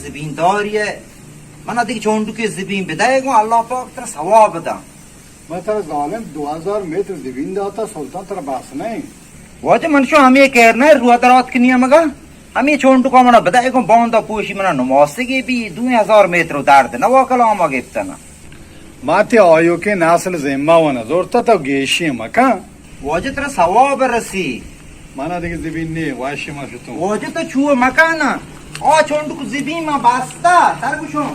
زبین داری ئے، منا دگہ چونڈکے زبین بدئے گوں، اللہ پاک ترا ثواب داں۔ من ترا ظالم دو ہزار متر زبین داتا سلطان، ترا بس نہ ایں؟ واجہ من شو ہمے کیر نہ، روح درات کنی مگا، ہمے چونڈکا منا بدئے گوں، باندا پوشی منا نماسگے بی، دو ہزار متر و درد نہ وا کلاما گپتنا۔ ما تی آیوکیں نسل ذمہ و نہ زرتا، تو گیشی مکن۔ واجہ ترا ثواب رسی۔ منا دگہ زبین نے، واشی ما شتوں۔ واجہ تو چو مکن۔ آ چونڈک زبین ما بستا، تر گوشوں۔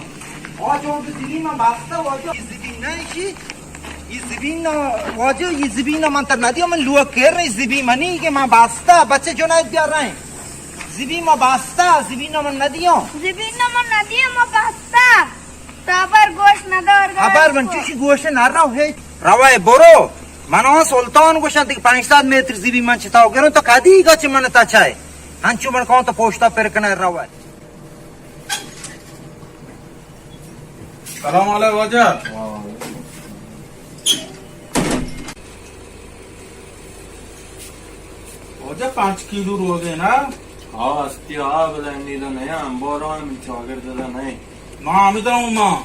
آ چونڈک زبین ما بستا، واجہ زبین نہ شی۔ یہ زبین نا، واجہ یہ زبین نا من تر ندیوں، من لوگ کر رہی زبین منی کہ من بستا، بچے جنید بیا رہے۔ زبین ما بستا، زبین نا من ندیوں۔ زبین نا من ندیوں، ما بستا۔ تو ہبر گوش ندار گا۔ ہبر من چوشی گوش نہ رو ہے۔ روائے برو۔ من آن سلطان گوشن دیگہ پنچ صد متر زیبی من چتاو گروں تو کدی گا چہ من تا چائے۔ ہنچو من کون تو پوشتا پر کنے روائے۔ سلام علیکم واجہ۔ واجہ پانچ کیلو روگے نا؟ ہاں، ہستی ہاں، بلے انیلا نیا، انباران من چاگرد دا نئے۔ ما ہمدا ہوں ما۔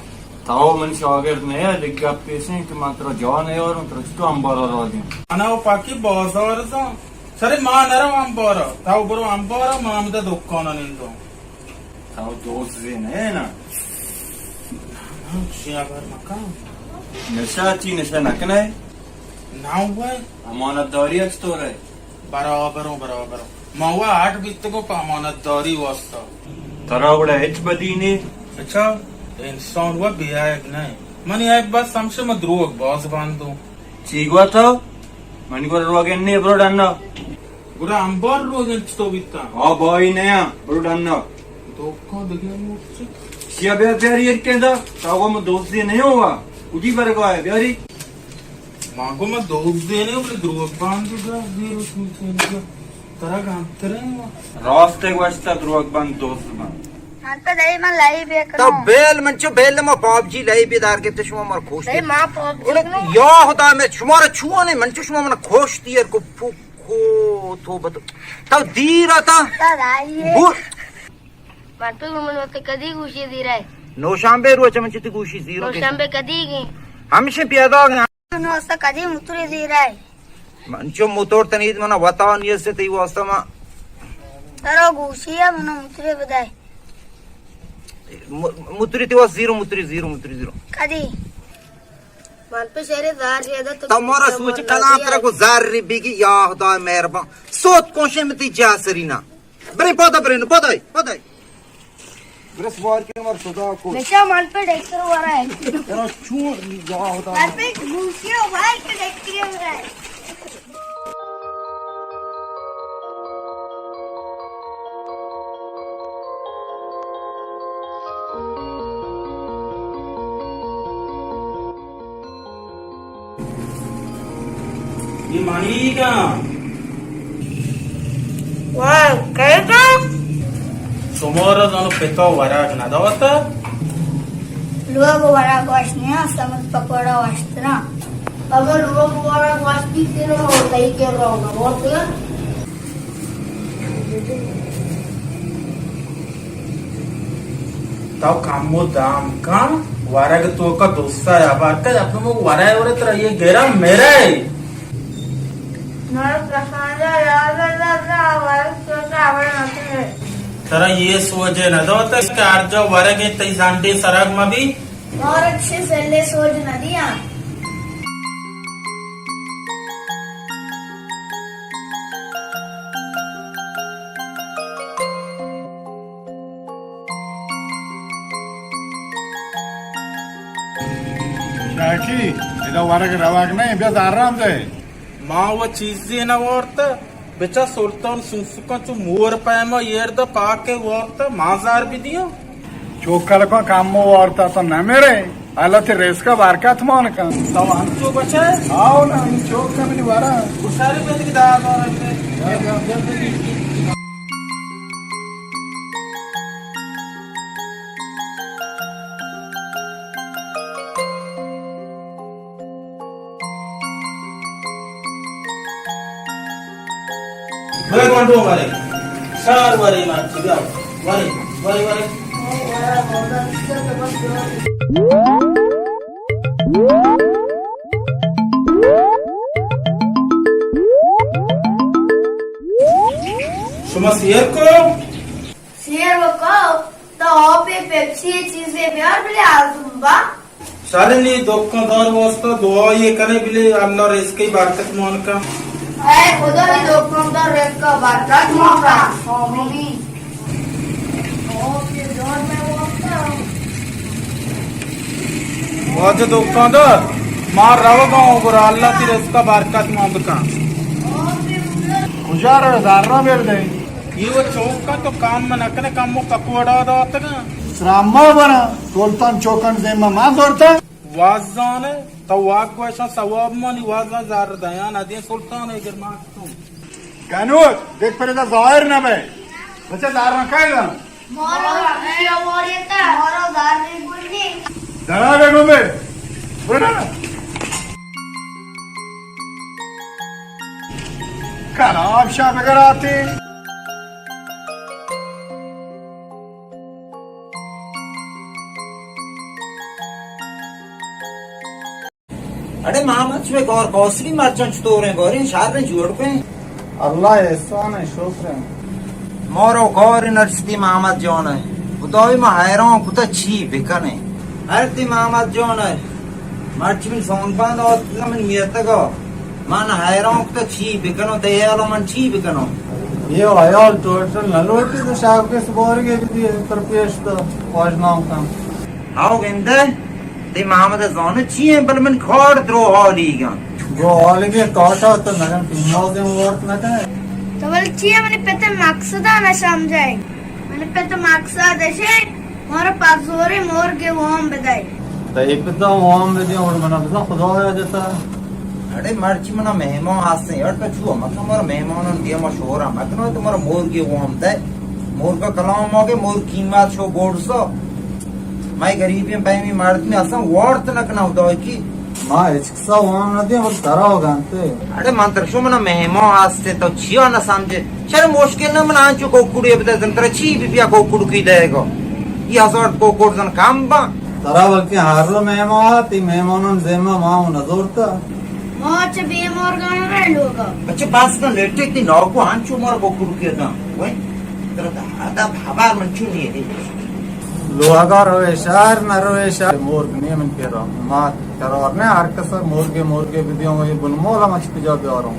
تاو من چاگرد نیا، دگہ گپ پیسیں کہ من ترا جا نیاروں، ترا چتو انبارا راجوں؟ انا و پاکی بازار زان۔ سرے ما نرو انبارا، تاو برو انبارا، ما ہمدا دکانا نندوں۔ تاو دوست زی نئے نا؟ نا، نا، چی ہبر مکن۔ نشہ چی نشہ نکنئے؟ نا ہوئے۔ امانت داری اچ تو رہے؟ برابر ہوں، برابر ہوں۔ ما وہ آٹ بیتگوں پہ امانت داری واسطہ۔ ترا گڑا ہچ بدی نے؟ اچھا، انسان وہ بے عیب نئے۔ منی عیب بس ہمشہ ما دروگ باز باندوں۔ چی گوا تو؟ منی گورا روگن نے، برو ڈنا۔ گڑا انبار روگن چتو بیتا؟ آ بائی نیا، برو ڈنا۔ دکان دگہ موچ۔ شیا بیا بیاری ایرکیں دا، تاگو من دوست دے نہیں ہوا۔ کجی برگا ہے، بیاری۔ مانگو من دوست دے نہیں، بلے دروگ باندو دا، زیرو سوچ نہیں۔ ترا گانتریں۔ راست ہے گوشتا، دروگ بند، دوست بند۔ انت دئی من لائیو بے تو کنوں۔ بیل من چو بیل ما پابجی لائیو بے دار گپت شما مر کوشت۔ دئی ما پابجی اڑے کنوں۔ یا خدا میں شما را چونے من چو شما من کوشت دیر کو پھوکو تو بتو۔ تو دیر آتا۔ تا دائی ہے۔ بو۔ من تو من وقت کدی گوشی زیرا ہے۔ نوشنبے روچ من چتی گوشی زیرو۔ نوشنبے کدی گی؟ ہمشہ پیدا گئے۔ نو است کدی موتر زیرا ہے۔ من چو موتر تنید منا وتا نیست تی واسطہ ما۔ ترا گوشی ہے منا موتر بدائے۔ م-، موتری تی واسطہ زیرو، موتری زیرو، موتری زیرو۔ کدی؟ من پہ شہر زار زیادہ تو تو مارا سوچ کنا ترا کو زار ری بیگی یا خدا مہربان۔ سوت کوشے میں تی جا سرینا۔ برے پادا برے نو، پادائی، پادائی۔ برے سوار کے مار صدا کو۔ نشا من پہ ڈیکٹر ورا ہے۔ ترا چون یا خدا۔ من پہ گوشی ہو بھائی کے ڈیکٹر ورا ہے۔ اے منی گاں۔ واہ، کئے گاں؟ شمارا زانو پتا ورگ نداتا؟ لوگ ورگ وش نیاں، سمت پکوڑا وشترا۔ اگر لوگ ورگ وش بیتیں، ما تئی کرا نہ وارتگاں۔ تو کمو دام کن، ورگ توکا دوستا ہبر کن، اپنے مو ورے ورے ترا یہ گرم میرے۔ ترا یہ سوجے نہ دوتا کہ ہر جا ورگ تئی زنڈے سرگ مبی۔ اور اچھے سلے سوج نہ دیا۔ شاکی، ادا ورگ روگ نہیں، بیا آرام دے۔ ما و چیزے نہ وارت۔ بچا سلطان سوسکاں چو مور پیما ایر دا پاکے وارت، ما زار بدیاں۔ چوکر کو کمو وارتا تو نمیرے، اللہ تی رزقا برکت مان کن۔ تو ہنچو بچے؟ آو نا، ہنچو کمنی ورا۔ گشاری بیت کہ دار دار۔ بے گونڈو ورے، شار ورے، مرچی بیا، ورے، ورے، ورے۔ شما سیر کو؟ سیر و کو؟ تو آپے پیپسی چیزے بیار بلے آزم با۔ شریں، نی دکاندار واسطہ دعا یہ کنے بلے اللہ رزق کی برکت مان کا۔ اے خدا، نی دکاندار رزق کا برکت مان کا۔ آمین۔ واجہ دکاندار، ما روگا ہوں، گڑا اللہ تی رزق کا برکت مان بکن۔ کجا رو زر را بیر دے؟ یہ وہ چوک کا تو کام میں نکنے، کم وہ پکوڑا داتگا۔ سراما بنا، سلطان چوکن زیمہ ما دورتا۔ وازانے، تو واک گوشان ثواب مانی وازان زر دیان ادین سلطان اگر ما تو۔ گنوک، دیکھ پر ادا ظاہر نہ بے۔ بچہ زر رکھے گا۔ مارا اے وریتا، مارا زر نہیں بولنی۔ دنا بے گمبے۔ بنا۔ خراب شاہ بگر آتے۔ اڑے محمد، شمے کار کاسبی مرچاں چطور ہیں؟ باریں شر ہیں، جوڑ پہ ہیں؟ اللہ احسان ہے، شکر ہے۔ مارو کار نرستی محمد جان ہے۔ خداوی ما حیران کتا چی بکنے۔ ہر تی محمد جان ہے۔ مرچی من سونگ باند آت من میتگا۔ من حیران کتا چی بکنو، تے حیالا من چی بکنو؟ یہ حیال ٹوٹل نہ لوٹی تو شاہ کے سبارگے بھی دیے پر پیش تو واجنام کن۔ ہاو گندے، تی محمد زانو چی ہیں، بل من کار درو حالی گا۔ درو حالی گے کاشا تو نگن پیمازیں وارت نکنے۔ تو بل چی ہے منی پت مقصد نہ سمجھے؟ منی پت مقصد ہے مارا پزورے مرگے وام بدے۔ تو اے پتا وام بدے اور منا بزن خدا یا جتا۔ اڑے مرچی منا مہمان آسے، اڑ تو چو مکن مارا مہمانان دیما شورا مکن تو مارا مرگے وام دے۔ مرگا کلام آگے، مرگ قیمت شو بورسا۔ مئے غریبیں پیمی مردمی اصلاً وارت نہ کناں خدائے کی۔ ما ہچ کسا وام نہ دیاں، بس ترا گنتے۔ اڑے من ترا شو منا مہمان ہستے، تو چیا نہ سمجھے؟ چرے مشکل نہ، من انچو کوکڑی بدے دن، ترا چی بی بیا کوکڑ کی دے گا؟ یہ ہزار کوکڑ زن کم با۔ ترا بلکہ ہر رو مہمان آتی، مہمانان ذمہ ما نہ زورتا۔ ما چہ بے مارگان رہ لوگا۔ اچھا بس کن لیٹے تی ناکو ہنچو مارا بکر کردن۔ وای، ترا دا ادب خبر من چون نیه دی۔ لوگا روے شہر نہ روے شہر، مرگ نیه من پیرا۔ ما قرار نہ ہر کسا مرگے مرگے بدیوں، وای بن مولا مچ کجا بیاروں۔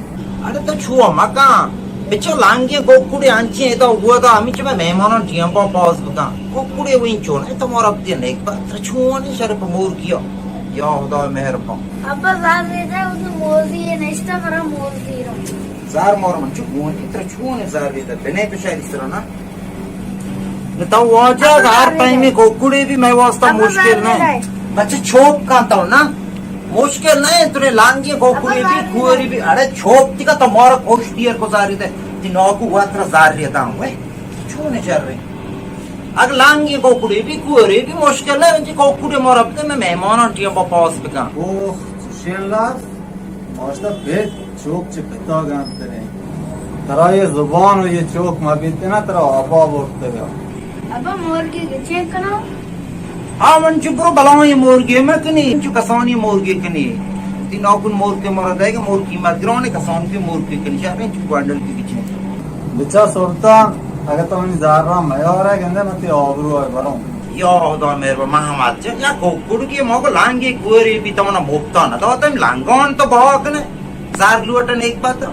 اڑے تو چو مکان۔ بچو لانگی کوکڑے انچی ادا ہوا دا، ہمی چہ مہمانان ٹیمپا پاس بکن۔ کوکڑے وین چون، اے تو مارا بدی نیک با، ترا چون شر پہ مرگیا۔ یا خدا مہربان۔ ابا زار ریدا، اودی موزی ہے، نشتا مرا موزی رو۔ زار مور من چو گونی، ترا چون زار ریدا، بنے تو شاید اس طرح نا۔ نہ تو واجہ ہر پیمی کوکڑے بھی میں واسطہ ابا مشکل زار نہیں۔ ریدا۔ بچے چوپ کن تو نا، مشکل نہیں، ترے لانگی کوکڑے بھی، کوری بھی، اڑے چوپ تیکا تو مارا کوش دیر گزاری دے، تی ناکو واترا زار ریدا ہوں، اے، چون چر رہے۔ اگہ لانگی کوکڑے بھی، کوری بھی مشکل ہے، انچی کوکڑے مارا بدے، میں مہمانان ٹیمپا پاس بکن۔ اوہ، سوشیل لاس، ماشتا بیت چوک چہ پتا گانتریں۔ ترا یہ زبان و یہ چوک ما بیتے نا، ترا آبا برتگا۔ ابا مرگی گچین کنو؟ ہاں، من چو برو بلاہیں مرگے مکنی، چو کسانی مرگے کنی۔ تی ناکن مرگے مارا دے گا، مرگ قیمت گرانے، کسان کی مرگے کنی، شاہ چو گوانڈل کی گچین۔ بچا سلطان، اگہ تو منی زارا میارے گندے، من تی آبرو ہے بروں۔ یا خدا مہربان محمد جان، یا کوکڑ کی موگو لانگی کوری بھی تو منا مفتا نہ داتا، لانگان تو بہا کنے، زار لوٹن ایک بات۔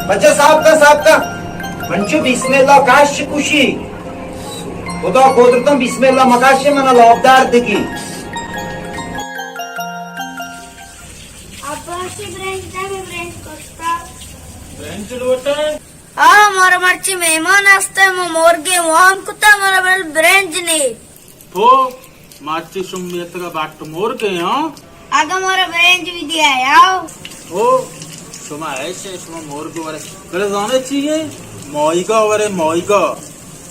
بچہ صاحب کا، صاحب کا، منچو بسم اللہ کاش کشی۔ خدا قدرتم بسم اللہ مکاشے منا لابدار دگی۔ ابا، اشی برنج دے، میں برنج کشتا۔ برنج لوٹے؟ آ، مارا مرچی مہمان ہستے، مو مرگے وام کتا، مارا بل برنج نے۔ تو مرچی شم میتگا بٹ مرگے، ہاں؟ اگا مارا برنج بھی دیا یاو۔ او، شما ایسے، شما مرگ ورے۔ بلے زانے چی ہے؟ ماہیگا ورے، ماہیگا۔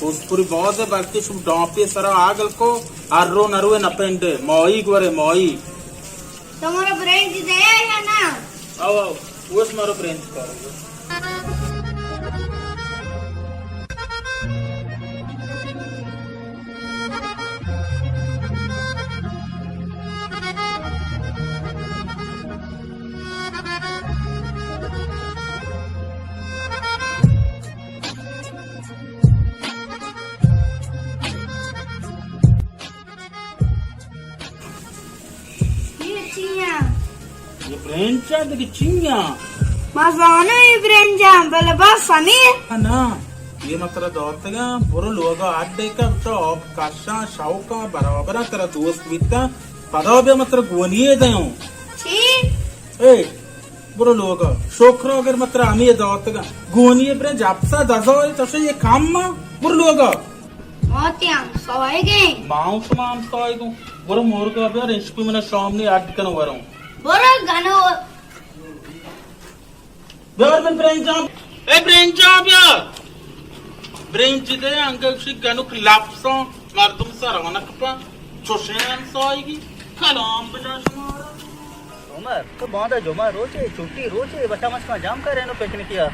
اس پوری باز ہے، بلکہ شما ڈانپی سرا آگل کو، ہر رو نروے نپنڈے۔ ماہیگ ورے، ماہیگ۔ تو مارا برنج دے یا نا؟ آو، آو، وش مارا برنج کارو۔ یہ چیاں؟ یہ برنجاں دگہ چیاں؟ ما زاناں یہ برنجاں، بلے بس ہمے۔ نا، یہ ما ترا داتگاں، برو لوگا اڈے کا، بچا آپ کشاں، شوقاں، برابراں، ترا دوست بیتاں، پدا بیا ما ترا گونی دیاں۔ چی؟ اے، برو لوگا۔ شکر اگر ما ترا ہمے داتگاں۔ گونی برنج ہپت سد ہزار، تو یہ کم ما۔ برو لوگا۔ ما تی ہمسائگیں۔ ما ہوں شما ہمسائگوں۔ برو مرگا بیار، انشپی منا شام نے اڈ کن وروں۔ برو گنو۔ بیار من برنجاں۔ اے برنجاں بیار۔ برنج دے انگشی گنوک لپساں مردم سر آنک پا۔ چوشیں ہمسائگی۔ کلام بجا شمارا۔ عمر، تو باندا جمعہ روچے، چھٹی روچے، بچا مچکاں جام کرینو پکنکیا۔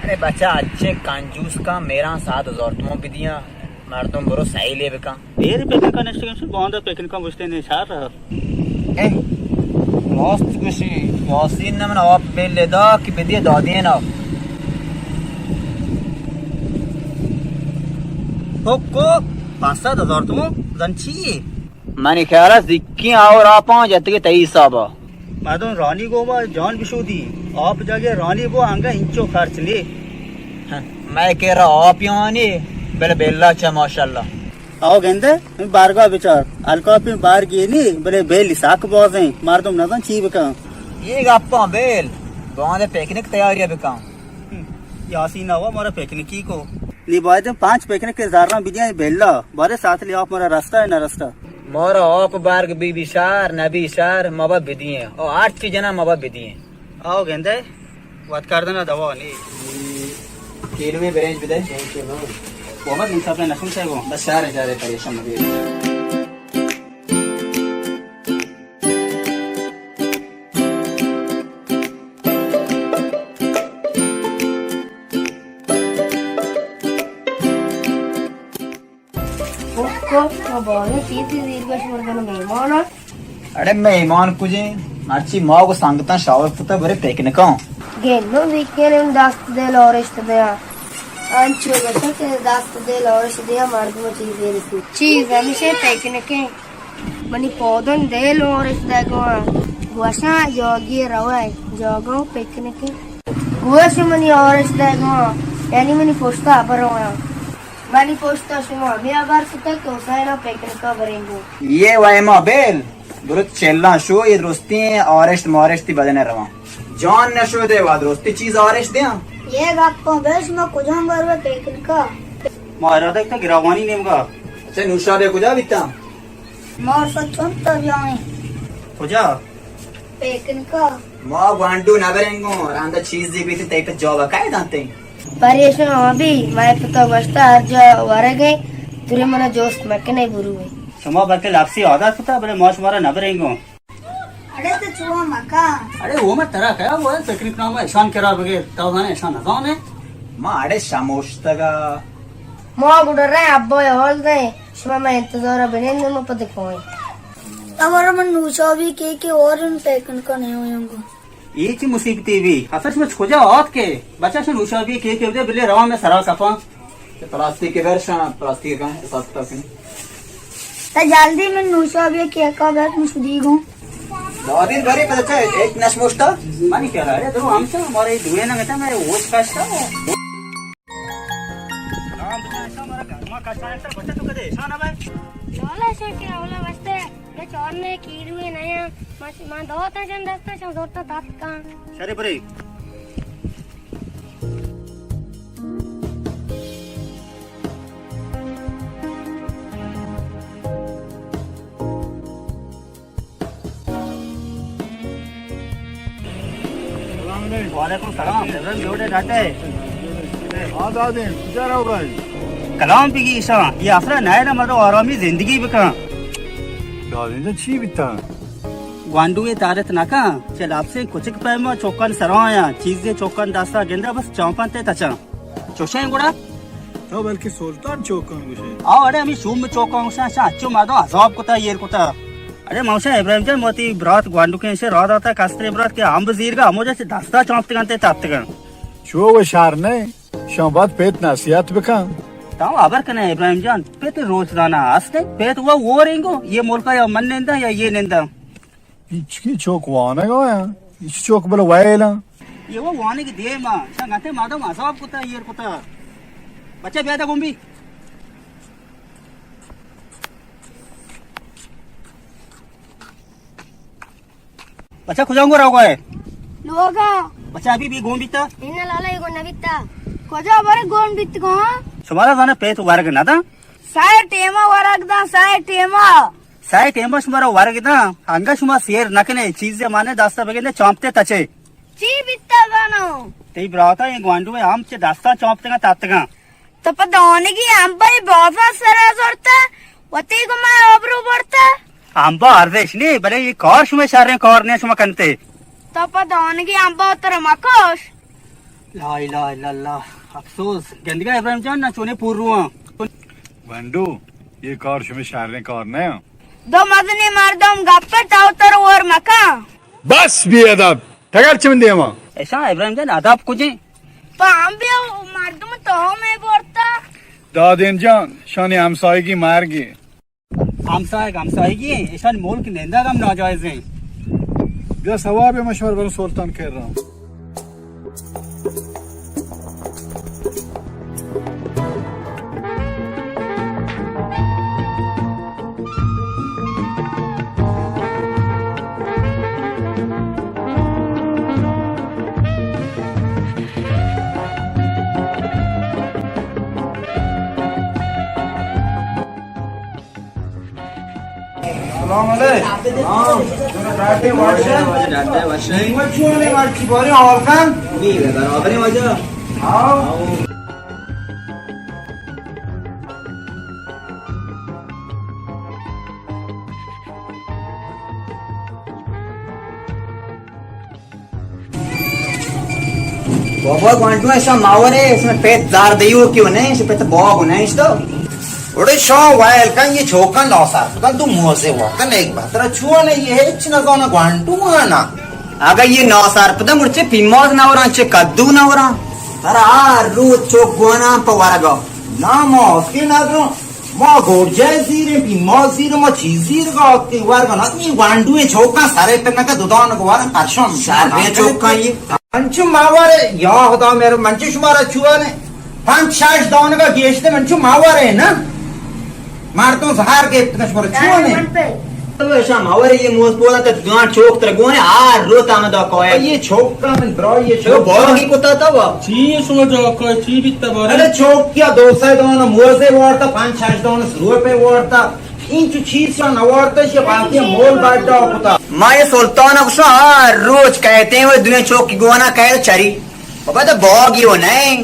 ارے بچا، اچھے کنجوس کا میرا سات ہزار تومن بدیاں، مردم برو سیلے بکن۔ دیر پکنکا نشتگن شد، باندا پکنکا بشتے نے شہر رہا۔ اے، راست گوشی، یاسین نے من آپ بیل دا کہ بدیے دادین آپ۔ حکو، پانچ سد ہزار تومن زن چیے؟ منی خیال ء زکیں آور آپاں جتگ تئی حساب ء۔ مردم رانی گوما جان بشودی، آپ جاگہ رانی بو انگا انچو خرچ نے۔ ہاں، مئے کرا آپ یانی، بلے بیلا چہ ماشاءاللہ۔ آو گندے، بارگاہ بچار، الکاپیں بارگی نی، بلے بیلی ساک بازیں، مردم نزان چی بکن۔ یہ گپاں بیل، باندے پکنک تیاری بکن۔ یاسین آوا مارا پکنکی کو۔ نی باید پانچ پکنک کے زراں بدیاں بیلا، بارے ساتلی آپ مارا رستہ ہے نہ رستہ۔ مارا آپ برگ بی بی شہر، نبی شہر، ما با بدییں۔ او ہر چی جنا ما با بدییں۔ آو گندے، وت کردن دوا نی۔ کیلوے برنج بدے۔ محمد انصاف نسل سے گو۔ بس شہر ہے، شہر ہے، پریشان مبی۔ اوکو، ما بازیں چیزے زیرگش مردن مہمان آں۔ اڑے مہمان کجیں؟ مرچی ما گو سنگتاں شاور کتا برے پکنکاں۔ گندو ویکین دست دل آرشت دیا۔ انچو گشن کہ دست دل آرشت دیا مردم چیزے رسی۔ چیز ہمیشہ پکنکیں۔ منی پودن دل آرشت دگواں۔ گوشاں جاگی روئے، جاگاں پکنکیں۔ گوش منی آرشت دگواں، یعنی منی پشتا برویاں۔ منی پشتا شما ہمے ہبر کتگ کہ حسین ء پکنک ء بریں گوں۔ یہ وای ما بیل، درست چلاں شو، یہ درستی آرشت مارشتی بدن رواں۔ جان نشو دے وا درستی چیز آرشت دیاں۔ یہ گپاں بیش ما کجام بر پکنک ء؟ ما ارادہ کتا گراوانی نیمگا۔ اچھا نوشابے کجا بیتا؟ ما سچن تو جائیں۔ کجا؟ پکنکا۔ ما گوانڈو نہ بریں گوں، راندا چیزے بیت تئی پہ جواب کائے دانتے۔ پریشان مبی، مئے پتا گوشتا ہر جا ورگے، ترے منا جوست مکنے بروے۔ شما بلکہ لپسی عادت کتا، بلے ما شمارا نہ بریں گوں۔ اڑے تو چوا مکا۔ اڑے وہ میں ترا کیا وہ ہے، پکنک نام ہے، اشان کرا بغیر، تو زانے اشان نہ زانے۔ ما اڑے شموشتگا۔ ما گڈرے ابا حال دے، شما میں انتظار بنین، ما پتہ کوئی۔ تمہارا من نوشابی کے کے اور ان پیکن کا نہیں ہویاں گو۔ یہ چی مصیبتی بی؟ اصل میں کجا آت کے؟ بچا شن نوشابی کے کے دے بلے روا میں سرا کپاں۔ کہ پلاسٹک کے بیر شاں، پلاسٹک کا حساب کتاب کنی۔ تا جلدی من نوشابی کے کا بیت مشدی گو۔ دادین بری پتہ چے، ایک نش مشتا؟ منی کیا ہے؟ تو ہم سے ہمارے دوے نہ گتا میں وہ کاشتا۔ سانتر بچہ تو کدے شان ابے؟ لالا شان کے اولا بستے، میں چور نے کیلو ہے نیا، ما، ما دو تا جن دستا شان زورتا تات کا۔ شرے برے۔ سلام علیکم۔ وعلیکم سلام۔ ریورنڈ جوڑ ئے، ڈاٹ ئے؟ ہاں دادیں، کجا روگ ئے؟ کلام بگی ایشاں، یہ آسرا نئے نہ مردم آرامی زندگی بکن۔ دادیں جان چی بیتا؟ گوانڈو یہ تارت نہ کن، چہ لاپسیں کچک پیما چوکان سرایاں، چیزے چوکان داستا گندا بس چانپان تے تچاں۔ چوشیں گڑا؟ تو بلکہ سلطان چوکاں گوشے۔ آ، اڑے ہمیں شوم چوکاں گوشاں، شاں اچو مردم عذاب کتا، ایر کتا۔ اڑے موشا ابراہیم جان، موتی برات گوانڈو کے شے را داتا کسترے برات کے امب زیرگا، ہمو جا چہ دستا چانپتگن تے تپتگن۔ چو وہ شہر نے، شاں بعد پیت نصیحت بکن۔ تاں خبر کنے ابراہیم جان، پیت روچ دانا ہستے، پیت وہ وہ رنگو، یہ ملکا یا من نندا یا یہ نندا۔ ہچکی چوک وانگ آیاں، ہچ چوک بلے ویلاں۔ یہ وہ وانگ دیما، شاں گتے مادم عذاب کتا، ایر کتا۔ بچہ بیادا گومبی۔ بچہ کجا گو روگا ئے؟ لوگا۔ بچہ ابھی بھی گون بیتا؟ انہ لالا یہ گون نہ بیتا۔ کجا بارے گون بیت گو؟ شمارا زانا پیت ورگ نہ دا؟ سائے ٹیما ورگ دا، سائے ٹیما۔ سئے ٹیمبا شمارا ورگ داں، انگا شما سیر نہ کنے، چیزے مانے داستا بگندے چامپتے تچے۔ چی بیتا زانو؟ تئی براتا اے گوانڈو ء ہم چہ داستا چامپتگاں تاتگاں۔ تو پہ دانگی امبا ء بازار سرا زرتا، وتی گما آبرو برتا۔ امبا ارزش نی، بلے اے کار شمئے شریں کار نی شما کنتے۔ تو پہ دانگی امبا تر مکش۔ لا الہ الا اللہ، افسوس۔ گندگا ابراہیم جان نہ چونے پور رواں۔ گوانڈو، اے کار شمئے شریں کار نہ۔ دو مزنیں مردم گپ ء تو تر ور مکن۔ بس بے ادب، ٹگر چہ من دیما۔ ایشاں ابراہیم جان ادب کجیں؟ پہ ہم بیا مردم تو میں برتا۔ دادین جان، شانی ہمسایگی مرگی۔ ہمسایگ ہمسایگی ایں، ایشانی ملک نندگ ہم ناجائز ایں۔ بیا ثواب مشور برو سلطان کرا۔ سلام علیکم۔ ہاں۔ ڈاکٹر واجہ۔ ڈاکٹر واجہ۔ نعمت چون ہے، مرچی بارے حال کن؟ نی، برابر ہے واجہ۔ ہاں۔ بابا گوانڈو ایشا ماورے، اس میں پیت دار دیو کیوں نہیں، اس پیت باغ نہیں اس تو۔ اوڑے شاں وائل کن یہ چوکن لا سر کن تو موزے وا کن ایک بات را چو نہیں، یہ ہچ نہ زانا گوانڈو آنا۔ اگا یہ نا سر پدا مرچے پیماز نہ وران، چے کدو نہ وران۔ ترا ہر روز چوک گوانا پہ ورگا۔ نا ما اس کے نہ درو۔ ما گورجے زیریں، پیماز زیریں، ما چیز زیرگا آتکیں، ورگا نہ، یہ گوانڈویں چوکاں سرے پر نکا دودان گوارن پرشان۔ شریں چوکاں یہ۔ انچو ماورے، یا خدا میرے، منچو شمارا چوانے۔ پنچ شش دانگا گیشتے منچو ماورے نا۔ مردم زہر گپت نہ شمارا چوانے۔ تو ایشاں ماورے یہ موز پولا تا دودان چوک تر گونے، آ روتا مدا کوئے۔ یہ چوکا من برا یہ تو چوک۔ باغی کتا تا وا۔ چی شما جا کوئے، چی بیتا بارے؟ ارے چوک کیا دو سئے دانہ موزے وارتا، پنچ شش دانہ سروپے وارتا۔ اینچو چیز شان نوارتا، شی باقی مول بڈا کتا۔ ما یہ سلطان گوشاں، ہر روچ کہتے ہیں وہ دوئیں چوکی گوانا کہے چری۔ بابا تو باغی ہو نہیں۔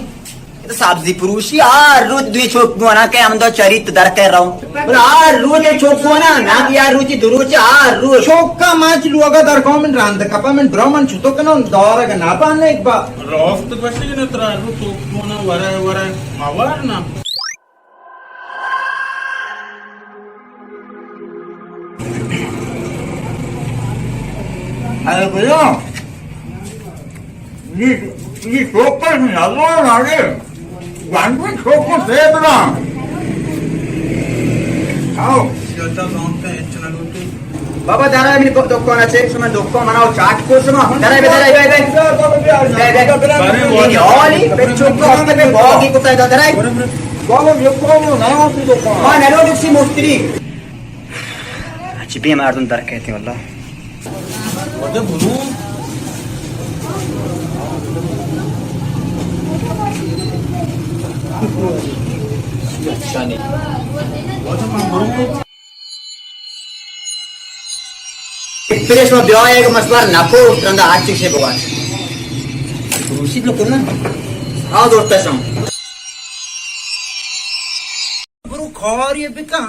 تو سبزی پروشی، ہر روچ دوئیں چوک گوانا کہے ہم دو چری تو در کہے رہو۔ بلے ہر روچ چوک گوانا، نا کہ ہر روچی دو روچ، ہر روچ۔ چوکا ماچ لوگا در کہو من راند کپا من برو من چطو کنو دارگ نہ پانے ایک بار۔ راست گوشی نہ ترا رو چوک گوانا ورے ورے موار نا۔ اے بھیا، یہ، یہ چوک پر نظر آگے، گانڈوی چوک پر سے بنا۔ آؤ۔ بابا، درائے منی دکان چیک، شما دکان منا چاٹ کو شما۔ درائے، درائے، درائے، درائے۔ درائے، درائے۔ یہ حالی، پہ چوک پر ہستے پہ باغی کتا درائے۔ بابا، یہ کون ہے؟ نیا آفس اوپن۔ ما نلوٹسی مستری۔ اچھا، بے مردم در کہتے واللہ۔ اچھا نہیں۔ پریش ما بیایگ مشوار نکو، رندا ہر چیزے بگوش۔ روسی لوگ نا۔ آ دورتا شام۔ برو کاری بکن۔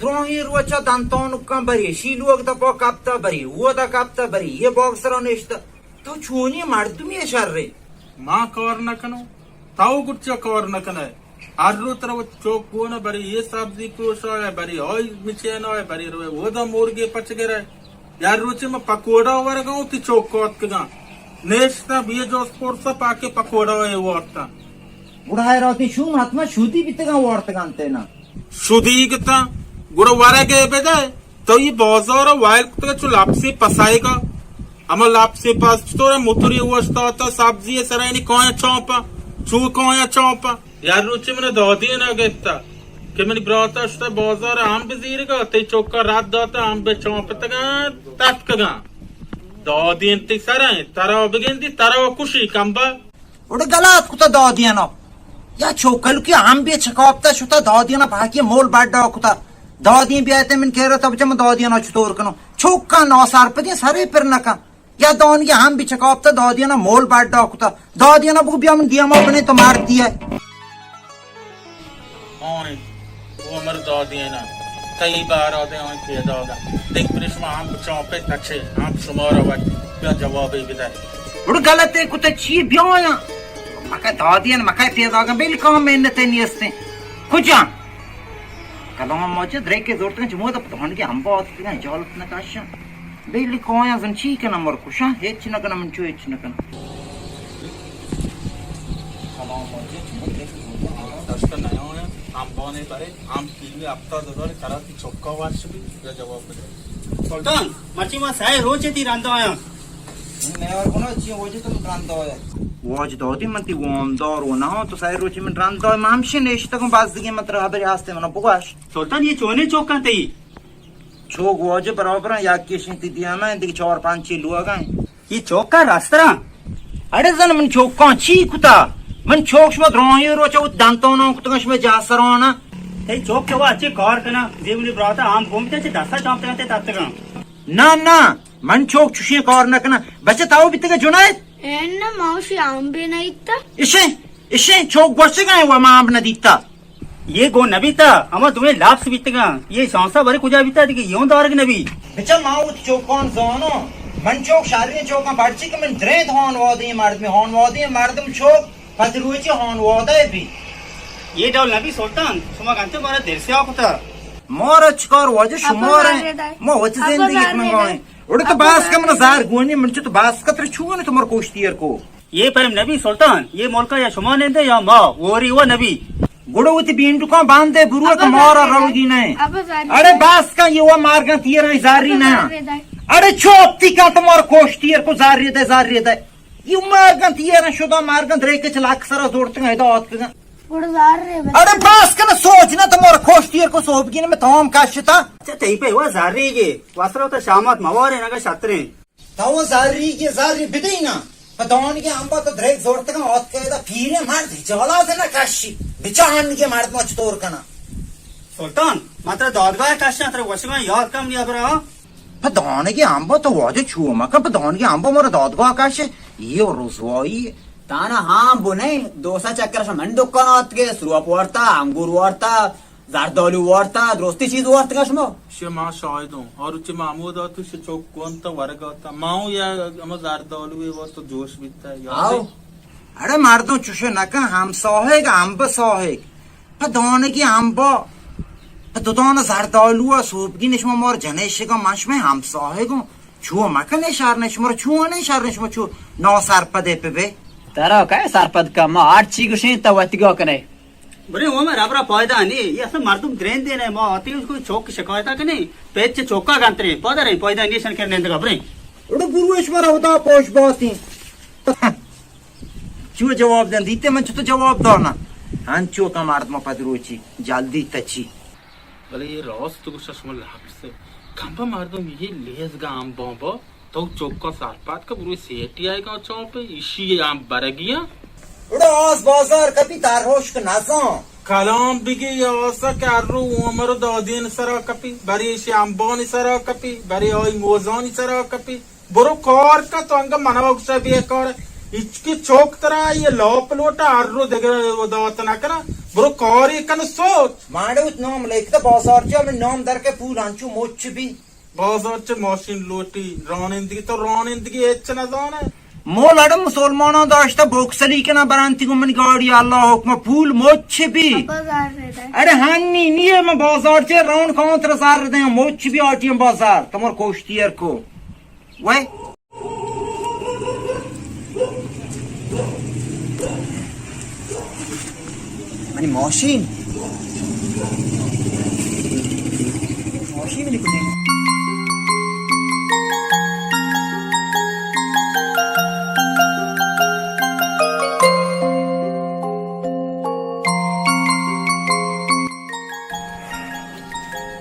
دراہیں روچا دنتانکاں بری، شی لوگ دپا کپتا بری، اودا کپتا بری، یہ باکسرا نشتا۔ تو چونی مردمی شر رے؟ ما کار نکنو، تاو گچا کار نکنے۔ ہر رو ترا وت چوک گون بری، یہ سبزی پروشا ہے بری، آئی مچینا ہے بری، روے اودا مرگے پچ گرے۔ یار روچے ما پکوڑا ورگا ہوں، تی چوک کات کگا۔ نیشتا بی جوس پورسا پاکے پکوڑا ہے وارتا۔ گڑا حیراتی شوم حتما شودی بیتگاں وارتگاں تینا۔ شودی گتا، گڑا ورگے بدے۔ تو یہ بازار وائل کتگا چو لاپسی پسائے گا۔ اما لاپسی پاس چطور ہے؟ موتری اوشتاتا، سبزی سرائنی کایا چاپا، چو کایا چاپا۔ یار روچی من دادی نہ گپتا کہ منی براتا شتا بازار ہم بزیرگا، تی چوکا رد داتا ہم بے چاپتگا، تتکگا۔ دادی انتی سرائیں، ترا بگندی، ترا کشی کمبا۔ اوڑے گلات کتا دادیانا۔ یا چوکل کی ہم بے چکاپتا شتا دادیانا باقی مول بڑا کتا۔ دادی بیاتے من کہہ رہا تب جم دادیانا چطور کنو۔ چوکا ناسار پدی سرے پر نکا۔ یا دانگی ہم بی چکاپتا دادیانا مول بڑا کتا۔ دادیانا بگو بیا من دیما بنے تو مار دیئے۔ آئیں، او امر دادینا، تئی بارا دے آئیں پیداگا۔ دیکھ پرش ما ہم چاپے تچے، ہم شمارا وقت بیا جوابی بدے۔ بڑو غلطے کتا چی بیا آیا؟ مکہ دادینا، مکہ پیداگا، بالکل ہم محنت نیستیں۔ کجا؟ کلام ماجد ریکے زورتگاں چہ مودا پہ دانگے ہمبا آتکگاں، اجالت نہ کشاں۔ بلی کایاں زن چی کناں، مر کشاں، ہچ نہ کناں، من چو ہچ نہ کناں۔ کلام ماجد چہ مودا ریکے زورتگاں، دشت نیا آیاں، ہمبانے برے، ہم کیلوے ہپتاد ہزار، ترا تی چکا وش بی، یا جواب بدے۔ سلطان، مرچی ما سئے روچے تی رندا آیاں۔ من نیار کناں، چی واجہ تو من رندا آیا۔ واجہ دادی من تی وامدار و نہ، تو سئے روچے من رندا آیا، من ہمشی نشتگوں، بس دیگہ من ترا خبری ہستے منا بگوش۔ سلطان، یہ چونیں چوکاں تئی؟ چوک واجہ برابراں، یکیشیں تی دیما، دیگہ چار پنچے لوگاں۔ یہ چوکاں راستراں؟ اڑے زن من چوکاں چی کتا؟ من چوک شما دراہیں روچا وت دنتاناں کتگاں شما جاسرانا۔ تئی چوک چوا اچے کار کنا، زیونی براتا ہم گم تے چہ دستا چامتگاں تے تتگاں۔ نہ، نہ، من چوک چوشیں کار نہ کناں۔ بچہ تاو بیتگا جنید؟ اے نہ، ما وشی آمبے نہ دیتا۔ اشے، اشے، چوک گوشگا ہے و ما آمب نہ دیتا۔ یہ گون نہ بیتا، ہما دوئیں لاپس بیتگاں۔ یہ شانسا برے کجا بیتا، دیگہ یوں دارگ نہ بی۔ بچہ ما وت چوکان زاناں۔ من چوک شہریں چوکاں پرچی کہ من دریں ہانوادیں مردم، ہانوادیں مردم چوک پد روچی ہانوادہ بی۔ یہ ڈول نہ بی سلطان، شما گنتے مارا درسیا کتا۔ مارا چکار واجہ شمار ہیں؟ ما وتی زندگی کنگا ہیں۔ اڑے تو باس کا من زار گونی، من چو تو باس کا تر چون تو مر کوشتی ار کو۔ یہ پرم نبی سلطان، یہ ملکا یا شما نندے یا ما، وری و نبی۔ گڑو وتی بینڈکاں باندے برو تو مارا روگی نہ۔ اڑے باس کا یہ و مارگا تیر ہیں زاری نہ۔ اڑے چوپ تی کا تو مر کوشتی ار کو زاری دے، زاری دے۔ یہ مارگا تیر ہیں شدا مارگا درے کے چلا اکثر زورتگا ہدا آتکگا۔ گڑا زار رے بس۔ اڑے باس کن سوچ نہ تو مر کوشتی ار کو صحب گین میں تمام کاشتا۔ اچھا، تئی پہ وہ زار رہی گے، واسرا تو شامات موارے نگا شتریں۔ تو زاری گے، زاری بدینا۔ پہ دانگے ہمبا تو دریک زورتگا آتکے دا پیرے مرد جالا دے نہ کشی۔ بچانگے مرد ما چطور کنا؟ سلطان، ما ترا دادگاہ کشاں، ترا وشگاں یاد کم نیا برا۔ پہ دانگے ہمبا تو واجہ چو مکن، پہ دانگے ہمبا مارا دادگاہ کشے، یہ رسوائی۔ تانا ہم بنے، دوسا چکر شا من دکان آتکے، سروپ وارتا، انگور وارتا، زردالو وارتا، درستی چیز وارتگا شما؟ شما شاہدوں، اور چہ محمود آتو شے چوک کون تا ورگ آتا، ماؤں یا ہما زردالو وارتا جوش بیتا، یاد آؤ۔ اڑے مردم چوشے نکن، ہم ساہگ، ہم بہ ساہگ۔ پہ دانگی ہمبا، پہ دو دانہ زردالو ء سوبگین شما مار جنے شگا، من شما ہمساہگوں۔ چو مکن اشار نے شما، چو نے اشار نے شما، چو ناسرپدے پہ بے۔ ترا کئے سرپد کا، ما ہر چی گشیں تا وتیگا کنے۔ بلے وہ میں ربرا پائدہ نہیں، یہ اصلا مردم درین دینے، ما آتی اس کو چوک شکایتا کنے، پیچ چوکا گنترے، پادرے، پائدہ نہیں شن کرنے اندگا، بلے۔ اڑو برو شما را ہوتا پوش باتی۔ چو جواب دیں؟ دیتے من چطور جواب دانا؟ انچو کہ مردم پد روچی جلدی تچی۔ بلے اے راست گوشا شما لپس۔ کمبا مردم یہ لیز گا امبان با۔ تو چوکا سرپد کہ بروی سیٹی آئے گا چاپ ایشی ہم برگیاں۔ اڑا آس بازار کپی تار ہوش کہ نزان۔ کلام بگی یا آسا کہ ہر رو عمر دادین سرا کپی، بری ایشی امبانی سرا کپی، بری آئی موزانی سرا کپی۔ برو کار کا تو انگا منا گوشا بیکار۔ اچکی چوک ترا یہ لاپ لوٹا ہر رو دگر دات نہ کنا۔ برو کاری کن سوچ۔ مانڈوت نام لیکتا بازار چا من نام در کے پول انچو مچ بی۔ بازار چہ ماشین لوٹی، رانندگی تو رانندگی ہچ نہ زانے۔ مو لڑ مسلماناں داشتہ بوکسلی کنا برانتی گو من گاڑی اللہ حکم پول مچ بی۔ ابا زار دے۔ ارے ہنی نیے من بازار چہ رون کاؤں ترا زار دے مچ بی آٹی بازار تمر کوشتی ار کو۔ وے۔ منی ماشین۔ ماشین منی کجے؟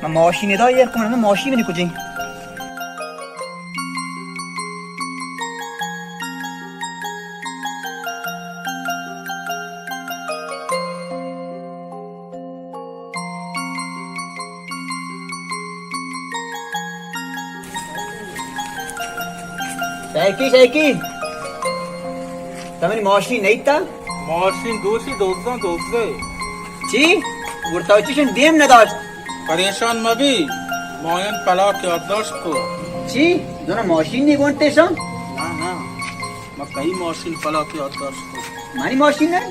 من ماشین ادا ایر کنم، من ماشین منی کجے؟ شیکی، شیکی، تو منی ماشین نیتا؟ ماشین دوشی دوزاں دوزے۔ چی؟ گڑا تو چیشن دیم نداشت؟ پریشان مبی، ماین پلاک یادداشت کو۔ چی؟ دونا ماشین نی گونتے شان؟ نا، نا، ما کئی ماشین پلاک یادداشت کو۔ منی ماشین نہ؟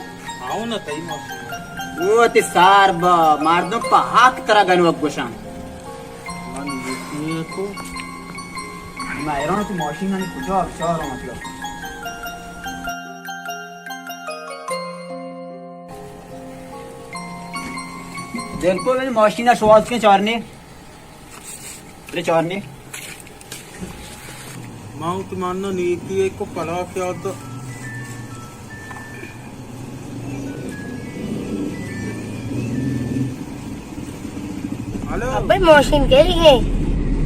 آؤ نا، تئی ماشین۔ او تی سار با، مردم پہ حق ترا گنوک گوشان۔ من یکی کو۔ ما ایران تی ماشین نی کجا بچار مطلب۔ دل کو منی ماشین شواز کے چارنے۔ بلے چارنی۔ ما وتی مانا نیکی ءَ کو پلاک یات۔ ہلو۔ ابے ماشین کئی گئے؟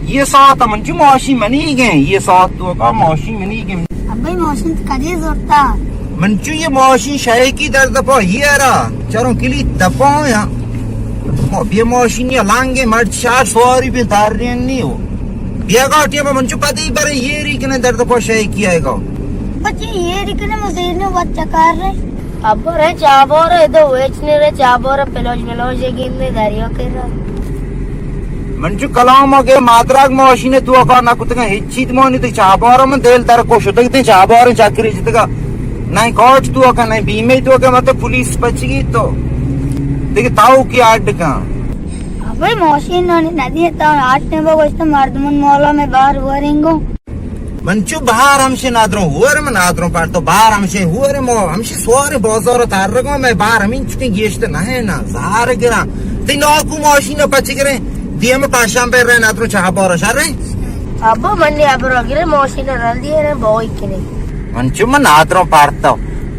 یہ ساعت من جو ماشین منی گئے، یہ ساعت تو کا ماشین منی گئے۔ ابے ماشین تو کدی زورتا؟ من چو یہ ماشین شایکی در دپا یہ را چروں کلی دپا یا۔ ما بے ماشین یا لانگے مرد شار سواری بے دار رین نہیں ہو۔ بیا گاٹی ما من چو پتی برے یہ ری کنے در دپا شایکی آئے گا۔ بچی یہ ری کنے مزید میں بچہ کار رہے۔ ابا رے چابار ہے دو ویچ نے رے چابار پلوج ملوج گیندے دریا کے را۔ من چو کلام آگے مادراگ ماشین تو کا نہ کتگا ہچ چیز مانی تو چابار من دل در کو شتگ تے چابار چکری جتگا۔ نہ کاٹ تو کا نہ بیمے تو کا مت پولیس پچگی تو۔ دیکھ تاو کی اڈ کا۔ ابے ماشین نہ ندی تا آٹھ نے بگوشت مردمن مولا میں باہر ورنگو۔ من چو بہار ہمشے نادروں ہور من نادروں پر تو بہار ہمشے ہور مو ہمشے سوار بازار تارگو میں بہار ہمین چکے گیشت نہ ہے نا زار گرا۔ تی ناکو ماشین پچ کرے۔ دیم پاشام پر رہے نادروں چاہ بارا شر رہے۔ ابا من نے ابرا گرے ماشین رل دیے رہے بوئی کنے۔ من چو من نادروں پارتا۔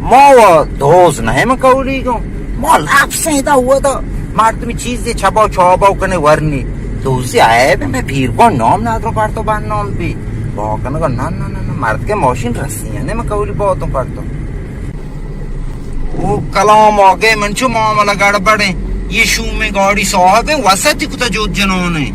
ما و دوز نہ ہے من کولی گو۔ ما لاپ سے دا ہوا دا۔ مردمی چیزی چبا چابا کنے ورنی۔ دوزی آئے بے میں پیر کو نام نادروں پارتا بان نام بی۔ با کنگا نہ نہ نہ نہ، مرد کے ماشین رسی ہے، نہ من کولی باتوں پارتا۔ او کلام آگے من چو معاملہ گڑبڑ ہے۔ یہ شوم گاڑی صاحب ہے، وسط کتا جوت جنون ہے۔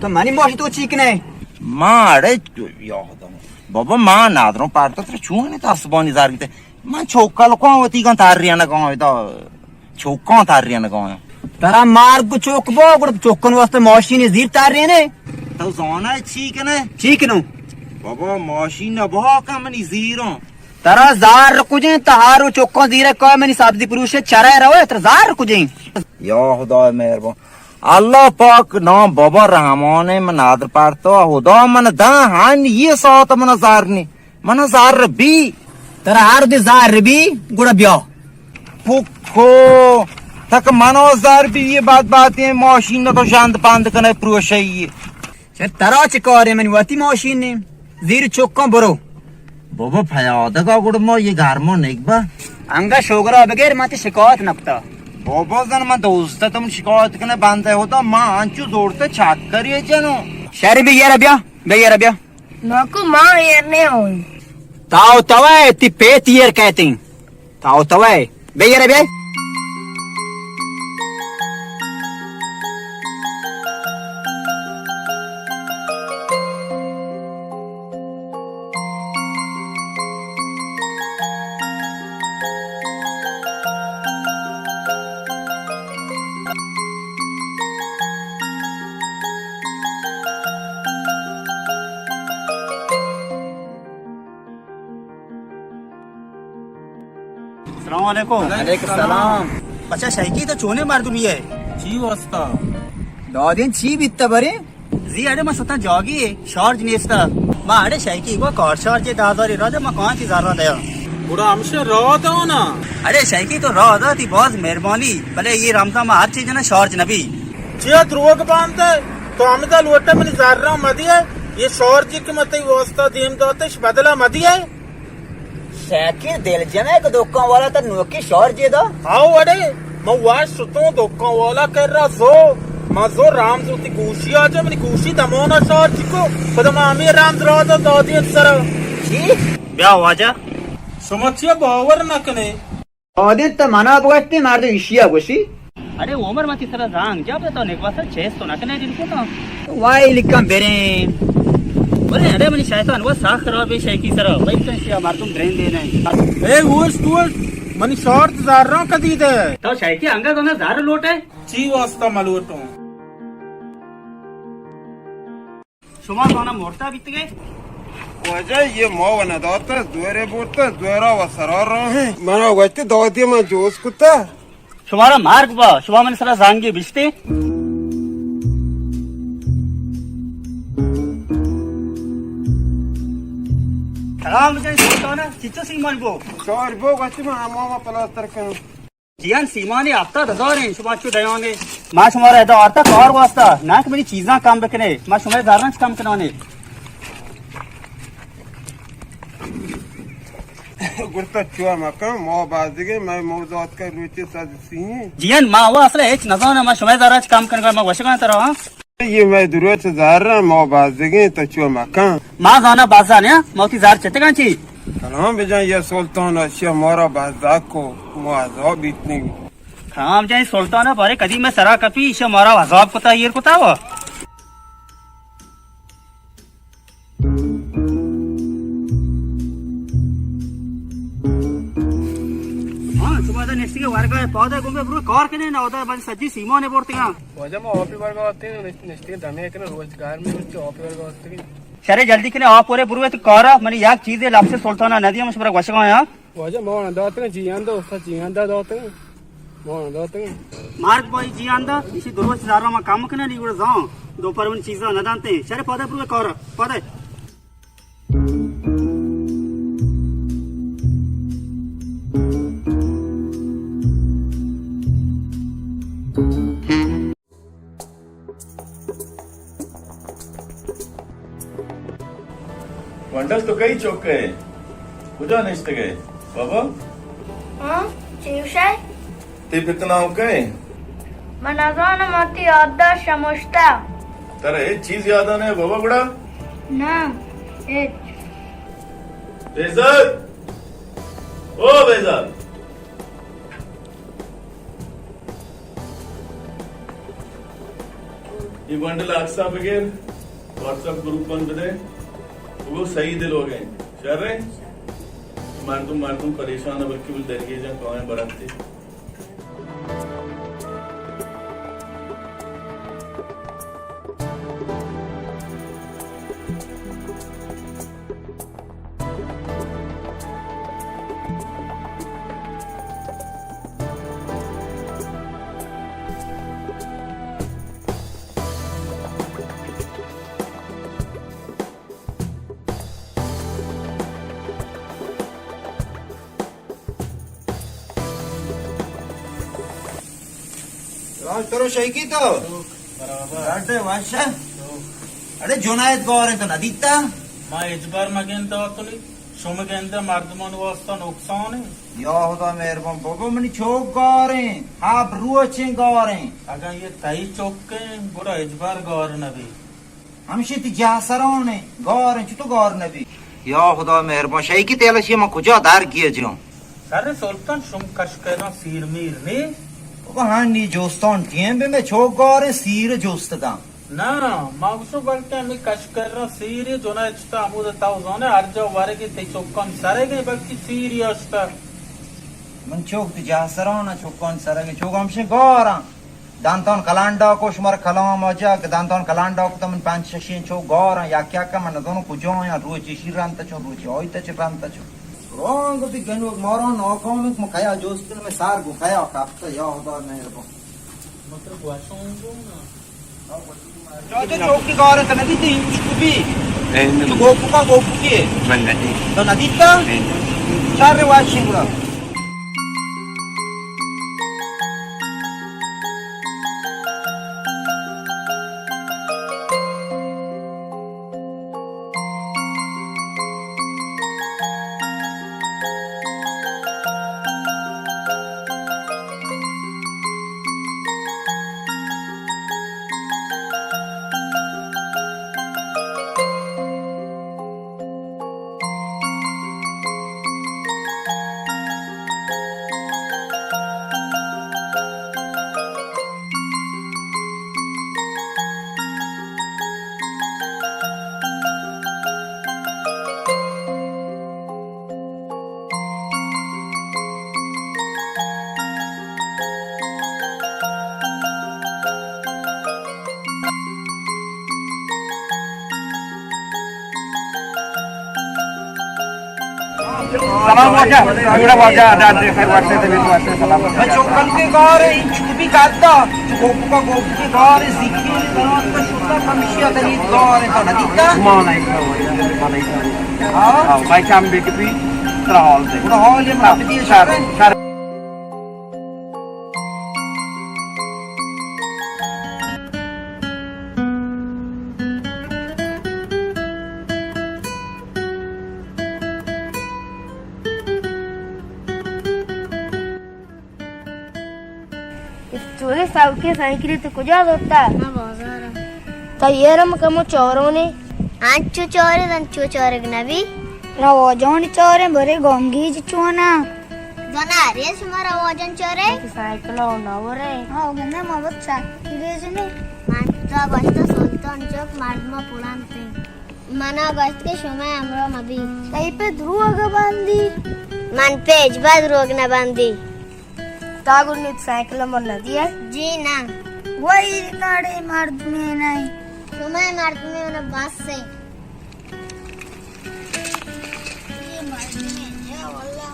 تو منی ماشین تو چی کنے؟ ما اڑے یادم۔ بابا ما نادروں پارتا تر چون ہے تاسبانی زار گیتے۔ من چوکل کو وتی گان تار ریانا گان وتا چوکاں تار ریانا گان۔ ترا مارگ چوک بو گڑ چوکن واسطے ماشین زیر تار رینے۔ تو زانا چی کنے؟ چی کنو؟ بابا ماشین نہ بہا کا منی زیروں۔ ترا زار کجیں تہارو چوکاں زیرے کا منی سبزی پروشے چرے روے ترا زار کجیں۔ یا خدا مہربان۔ اللہ پاک نام بابا رحمان من نادر پارتا خدا من داں ہن یہ ساعت من زار نی۔ من زار بی۔ ترا ہر دے زار بی، گڑا بیا۔ پکو، تک منو زار بی، یہ بات بات ہے، ماشین نہ تو شاند پاند کنے پروشی۔ چہ ترا چہ کارے منی وتی ماشین نے، زیر چکاں برو۔ بابا، پیادگا گڑا ما یہ گرما نگبا۔ انگا شوگرا بگیر، ما تی شکایت نکتا۔ بابا زن، من دوست تم شکایت کنے بندے ہوتا، ما انچو زورتے چکری جنو۔ شر بی یار بیا، بی یار بیا۔ ناکو ما ایر نہ ہوئیں۔ تاو توے تی پیت ایر کہتیں۔ تاو توے۔ بے یار بے۔ السلام علیکم۔ وعلیکم السلام۔ بچہ شیکی تو چونے مردمی ہے؟ چی واسطہ؟ دادین چی بیتا برے؟ زی اڑے ما شتا جاگی، شارج نیستا۔ ما اڑے شیکی گو کار شارج دازاری را دے، ما کان تی زارا دیا۔ گڑا ہمشہ را دا نا۔ اڑے شیکی تو را دا، تی باز مہربانی، بلے یہ رمضان ما ہر چیز نا شارج نبی۔ چیا دروگ بانتے؟ تو ہمدا لوٹے منی زراں مدیے، یہ شارجی کہ من تئی واسطہ دیم داتش بدلا مدیے۔ شاکر دل جمع کہ دکان والا تر نوکی شارجے دا۔ ہاو اڑے، من واش شتوں دکان والا کرا زو، من زو رمز وتی گوشی آ جا، منی گوشی دمانا شارج کو، پدا من ہمیں رمز را دا دادی سرا۔ چی؟ بیا واجہ۔ شما چیا باور نہ کنے؟ آدین تو منا بگوشتی، مردم ایشیا گوشی۔ اڑے عمر، من تی سرا زانگ جا، بلے تو نگواسا چیز تو نکنے دل کو تا۔ وائی لکھاں بریں۔ بلے اڑے منی شیطان وہ ساخ خراب ہے شیکی سرا، بھائی تو شیا مردم درین دے نہیں۔ اے ہوش توش، منی شارت زاراں کدی دے۔ تو شیکی انگا تو نا زار لوٹے۔ چی واسطہ ملوٹوں؟ شما زانا مرتا بیتگے؟ واجہ، یہ ما و نداتا، زورے بورتا، زورا و سرا راہیں۔ منا وقت دادی من جوز کتا۔ شمارا مارگ با، شما من سرا زانگی بشتے۔ سلام جان سلطانا، چچو سیمان بو؟ چار بو، وقت من امام پلاستر کنم۔ جیان سیمانی ہفتاد ہزار ہیں، شما چو دیانے؟ ما شما را ادا آرتا کار واسطہ، نہ کہ منی چیزاں کم بکنے، ما شما زراں چ کم کنانے۔ گڑا تو چو مکن، ما بازگیں، مئے موزات کا روچے سد سی ہیں۔ جیان ما وہ اصلا ہچ نزاناں، ما شما زراں چ کم کنگا، ما وشگاں ترا، ہاں؟ یہ مئے دروچ زر، ما بازگیں، تو چو مکن۔ ما زانا بازا نیا، ما وتی زر چتگاں چی؟ سلام بجان، یہ سلطان اشیا مارا بازا کو، ما عذاب بیتنی۔ سلام جان، سلطان بارے کدی میں سرا کپی، اشیا مارا عذاب کتا، ایر کتا ہوا۔ ہاں، شما دا نشتی کے ورگا پادا گمے برو کار کنے نا، ادا بن سجی سیمانے بورتگا۔ واجہ ما آپی ورگا آتے ہیں، نشتی کے دمے کنے روزگار میں، نشتی آپی ورگا آتے ہیں۔ شرے جلدی کنے آپ پورے برو تو کارا، منی یک چیزے لفظ سلطانا ندی، ہم شمرا گوشگا ہاں۔ واجہ ما نہ داتگاں، جیان دا، استاد جیان دا داتگاں۔ ما نہ داتگاں۔ مارک بائی جیان دا، اسی دروچ زارا ما کم کنے نی گڑا زان، دو پر من چیزا نہ دانتے۔ شرے پادا برو کارا، پادا۔ گونڈل تو کئی چک ئے؟ کجا نشتگ ئے؟ بابا؟ ہاں، چی گوش ئے؟ تئی پت نام کئے؟ من نزانم، من تی یادداشت شمشتہ۔ ترا ہچ چیز یاد نہ ئے بابا گڑا؟ نہ، ہچ۔ بیزاد! او بیزاد! اے بنڈل عکسا بگر، واٹس ایپ گروپ بند بدے۔ بگو سعید لوگ ہیں۔ شر ہے؟ مردم، مردم پریشان ہے، بلکہ بل درگیجاں کائیں برکتے۔ راج ترو شیکی تو؟ برابر۔ ڈاڈے واشا؟ اڑے جنید گوریں تو ندیتا؟ ما اجبار مگن تو کلی۔ شما گندے مردمان واسطہ نقصان ایں۔ یا خدا مہربان بابا، منی چوک گاریں، ہب روچیں گاریں۔ اگاں یہ تئی چوکیں، گڑا ہچبر گار نبی۔ ہمشی تی جہسرانیں، گاریں، چطور گار نبی؟ یا خدا مہربان، شئی کی تیل شی من کجا در گیا جاں؟ سر سلطان، شم کشکراں سیر میر نی؟ بابا ہاں نی جوستان ٹیم بے میں چوک گاریں سیر جوست داں۔ نا، ما گوشو بلکہ ہمے کشکراں سیری جناچتا ہمود تاو زانے ہر جا ورگی تی چکان سرگیں بلکہ سیری اشتا۔ من چوک تی جہسران چکان سرگیں چوک ہمشیں گاراں۔ دانتان کلانڈا کو شمار کلام آجا کہ دانتان کلانڈا کو تمن پنچ ششیں چوک گاراں یک یک من نزانو کجا یا روچی شیر رانتا چون روچی آیتا چون رانتا چون۔ رانگ بی گنوک مارا ناکام کو کیا جوستن میں سار گو کیا کپتا یا خدا مہربان۔ مطلب واشون گو نا۔ چاچا چوکی گار تو ندیتے، انچ کو بی؟ اے نہ۔ تو گوپکا گوپکی ئے؟ من ندیتے۔ تو ندیتا؟ اے نہ۔ شر واشیں گڑا۔ سلام واجہ، جوڑا واجہ، ادا دے پھر واٹس ایپ تے بھی واٹس ایپ سلام۔ میں چوکن کے گار انچ کو بھی کاتا، چوکو کا گوپ کے گار سیکھی بنات کا شتا کمشیا تری گار تو ندیتا۔ مان آئی، مان آئی۔ ہاں؟ ہاں، بھائی چام بے کے بھی ترا حال دے۔ ترا حال یہ مرا بدی شر، شر۔ چوزے ساوکیں سائیکلے تو کجا زرتا؟ ما بازار۔ تا یہ رم کمو چورونے۔ انچو چورے، انچو چورگ نبی۔ رواجانی چورے، برے گنگیج چونا۔ زنارے شما رواجان چورے؟ سائیکل نورے۔ ہاں، گندے ما بس سائیکل جنے۔ من تو گوشت سلطان چوک مردم پولانتے۔ منا گوشت کہ شما ہمراہ مبی۔ تئی پہ دروگ بندی؟ من پہ ہچبر دروگ نہ بندی۔ تا گڑا نی سائیکل من نہ دیئے؟ جی نہ۔ وہی کاڑے مردمے نہیں۔ شما مردمے ہونا بس ہے۔ یہ مردمے یا واللہ۔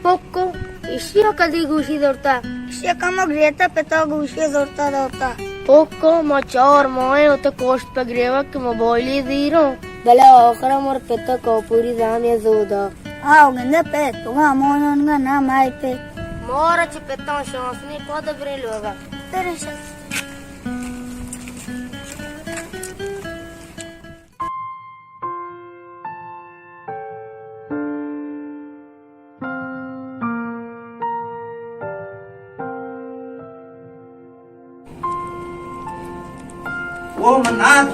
پکو، ایشی ءَ کدی گوشی زرتا؟ ایشی ءَ کمو گریتا پتا گوشی زرتا داتا۔ پکو، ما چار ماہ ءَ ات کوشت پہ گریوگ کہ موبائلی زیروں۔ بلے آخر ءَ مر پتا کاپوری زام یا زودا۔ آو گندے پت، تو ہمون انگا نہ مائی پت۔ مارا چہ پتاں شانس نی، پاد بریں لوگا۔ بریں شانس۔ او مناد،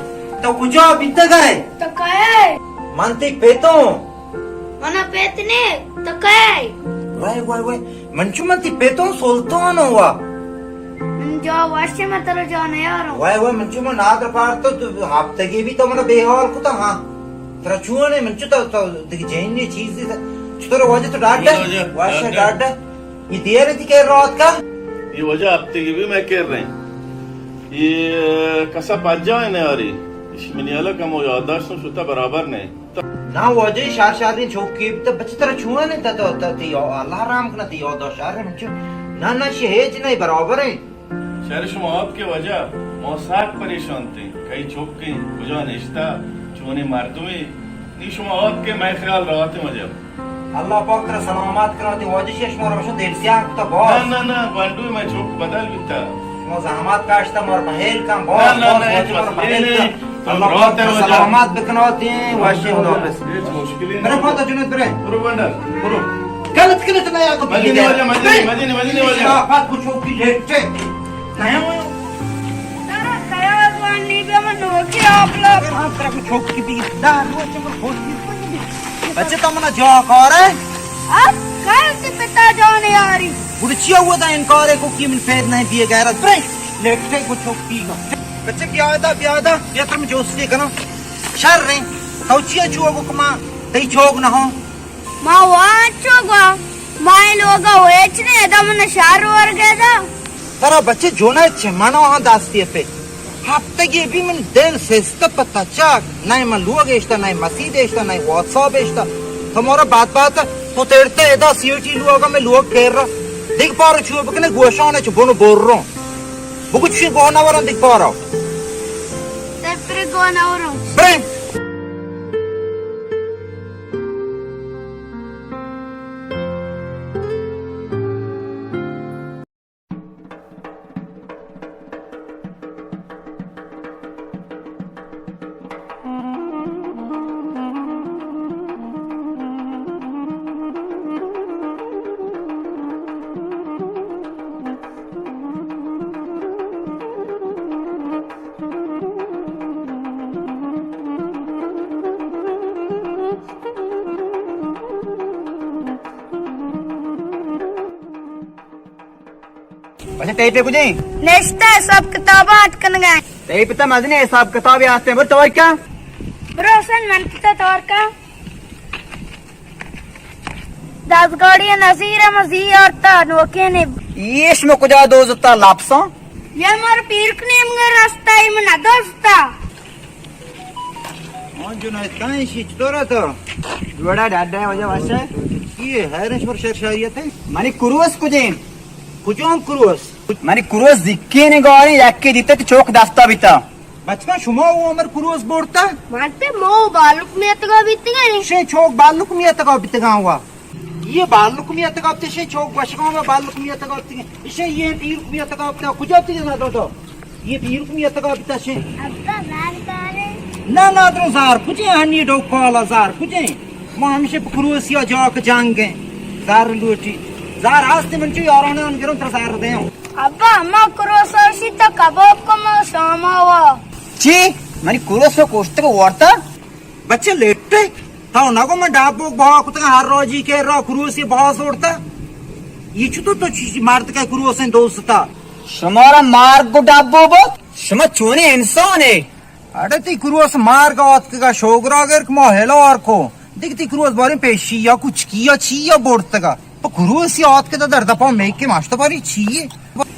تو کجا بیتگ ئے؟ تو کئے؟ من تئی پتوں۔ منا پت نے، تو کئے؟ وای، وای، وای، من چو من تئی پتوں سلطان ہوں وا۔ من جا وش، من ترا جا نیاروں۔ وای، وای، من چو من نادر پار تو، تو ہفتگی بھی تو منا بے حال کتا، ہاں۔ ترا چون ہے، من چو تو، تو دیگه جنی چیزی تا۔ چطور واجہ تو ڈاڈا؟ واجہ، واجہ۔ ڈاڈا۔ یہ دیر دی کہ رات کا؟ یہ واجہ ہفتگی بھی میں کر رہے ہیں۔ یہ کسا پجا ہے نیاری۔ اش منی حالا کمو یادداشت شتا برابر نہیں۔ نا واجہ، شار شاریں چوکی بتا، بچ ترا چون ہے تا، تا، تا، تی اللہ رحم کنا، تی یادداشت شار ہے من چو۔ نا، نا، شی ہیچ نہیں، برابر ہیں۔ شر شما آپ کے واجہ، ما سک پریشان تیں۔ کئی چوکیں، کجا نشتا، چو منی مردمے، نی شما آتکے مئے خیال راحت مجب۔ اللہ پاک ترا سلامت کنات، واجہ شش مارا شو دل سیاہ کتا باز۔ نہ، نہ، نہ، گونڈو مئے چوک بدل بیتا۔ شما زحمت کاشتا مارا پہل کن باز، نہ، نہ، باز نہ، واجہ ہچ مارا مسئلہ پہل نہیں۔ کن۔ اللہ پاک ترا سلامت بکنات، واشے خدا حافظ۔ ہچ مشکلی نہیں۔ برے پاتا جنید برے۔ برو گونڈا، برو۔ غلط، غلط نہ یا تو مجنی واجہ، مجنی، مجنی، مجنی واجہ۔ شرافت کو چوکی لیٹے۔ نہ ہو۔ ترا خیال وانی بیا من نوکی آپ لا۔ ہاں، ترا کو چوکی بھی دار ہو، چمر پھوڑ بھی۔ بچے تو منا جا کارے؟ اب کیسے پتا جانے یاری؟ گڑا چیا ہوا دا انکار ہے کو کی من پیر نہیں دیے غیرت برے۔ لیٹے کو چوکی گا۔ بچے بیا دا، بیا دا، بیا تم جوستی کنا۔ شر رے۔ تو چیا چو کو کما، تئی چوک نہ ہو۔ ما وان چو گوا، ما لوگا ویچ نے، ادا من شہر ورگے دا۔ ترا بچے جونا چہ من آہاں داستی پہ۔ ہفتگی بی من دل سست پہ تچاک، نئے من لوگ اشتا، نئے مسیت اشتا، نئے واتساپ اشتا۔ تو مارا بات بات، تو تیرتے ادا سیٹی لوگا میں لوگ کر رہا۔ دیکھ پارو چو بکنے گوشانے چو بنو بور رو۔ بگو چی گونا ورن دیکھ پارو۔ تپر گونا ورن۔ برے۔ اچھا، تئی پہ کجیں؟ نشتہ، حساب کتاب آت کنگا۔ تئی پتا مزنیں حساب کتاب آتے، بر توار کیا؟ برو حسین، من پتا توار کا۔ دزگاڑی نصیر مزی آرتا نوکینے۔ ایش میں کجا دوزتا لپساں؟ یہ مر پیر کنیم گر رستہ، یہ من دوزتا۔ ہاں جنید، کائیں شی چطور ہے تو؟ جوڑا ڈاڈا ہے، وجہ واسے۔ یہ حیرش پر شر شریعت ہے۔ منی کروس کجیں؟ کجام کروس؟ منی کروس زکین گاریں، یکی دیتے تو چوک دستا بیتا۔ بچکا شما وہ عمر کروس بورتا؟ مانتے مو بالک میتگا بیتگا۔ شے چوک بالک میتگا بیتگا ہوا۔ یہ بالک میتگا بیتے، شے چوک گوشگا ہوا بالک میتگا بیتگا۔ شے یہ پیر میتگا بیتگا۔ کجا بیتگا تو تو؟ یہ پیر کو میتگا بیتا شے۔ ابا زار کارے؟ نہ، نہ، درو زار کجے، ہنی ڈوکالا زار کجے۔ ما ہمیشہ پہ کروسیا جاک جنگ ہیں۔ زار لوٹی۔ زار آستے من چو یارانان گروں تر زار دیوں۔ ابا، ما کروسا شی تا کباب کو ما شاما وا۔ چی؟ منی کروسا کوشتگ وارتا؟ بچے لیٹے، تو نگو من ڈابوک بہا کتگا ہر روجی کے را کروسی بہا زورتا۔ یہ چطور تو چیزی مرد کا کروسیں دوستا؟ شمارا مارگ گو ڈبو بوت؟ شما چونیں انسان ہے؟ اڑے تی کروس مارگ آتکگا شوگرا گر کہ ما ہلار کو۔ دیکھ تی کروس باریں پیشی یا کچکی یا چی یا بورتگا۔ پہ کروسی آتکگا در دپا میکے ماشتا باری چی ہے؟